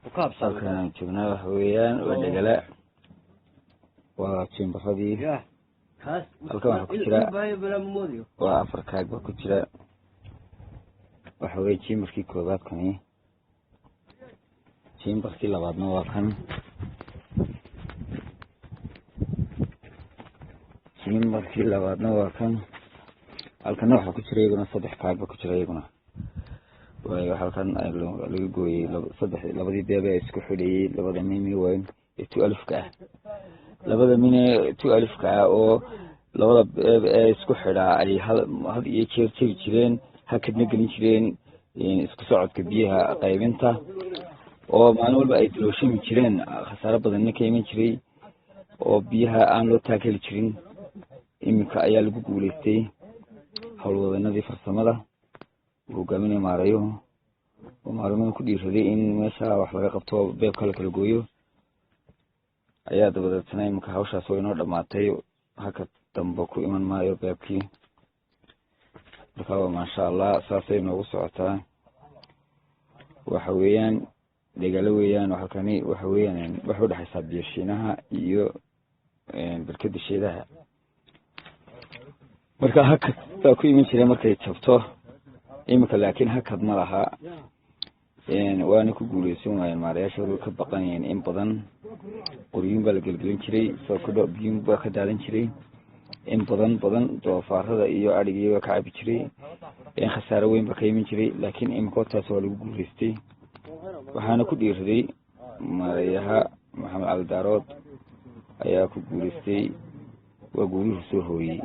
Halkan aan joognaa waxa weeyaan waa Dhegala, waa chamberadii. Halkan waxaa ku jira waa 4 kaag baa ku jira. Waxa weye chamberkii koobaad kani, chamberkii labaadna waa kan, chamberkii labaadna waa kan. Halkana waxaa ku jira iyaguna 3 kaag baa ku jira iyaguna. Waayo halkan laga gooyey saddex labadii beebe ee isku xidhayey labada mini weyn ee 12-ka ah, labada mini 12-ka ah oo labada beeb ee isku xidhaa ay had iyo jeer jebi jireen, hakadna gelin jireen isku socodka biyaha qaybinta, oo maalin walba ay dalooshami jireen, khasaaro badanna ka iman jiray oo biyaha aan loo taag heli jirin. Iminka ayaa lagu guuleystay howlwadanadii farsamada uu hogaaminaya maarayuhu, oo maarayuhu ku dhiiraday in meesha wax laga qabto, beebka la kala gooyo. Ayaa dabadeetna iminka hawshaas way inoo dhamaatay, hakad dambe ku iman maayo beebkii. Marka waa maasha Allah, saasay noogu socotaa. Waxa weeyaan Dhegalo weeyaan halkani, waxa weeyaan waxay udhexaysaa biyo shiinaha iyo barkada sheedaha. Marka hakad baa ku iman jiray markay jabto, iminka laakiin hakad ma laha, waana ku guuleysan waayeen maarayaasha hore, ka baqanayeen in badan. Qoryuun baa la gelgelin jiray, sookadho biyuun baa ka daadan jiray in badan badan, doofaarada iyo adhigii waa ka cabi jiray, khasaaro weyn baa ka iman jiray. Laakiin iminka taas waa lagu guuleystay, waxaana ku dhiiraday maarayaha Maxamed Cali Daarood ayaa ku guuleystay, waa guuluhu soo hooyey.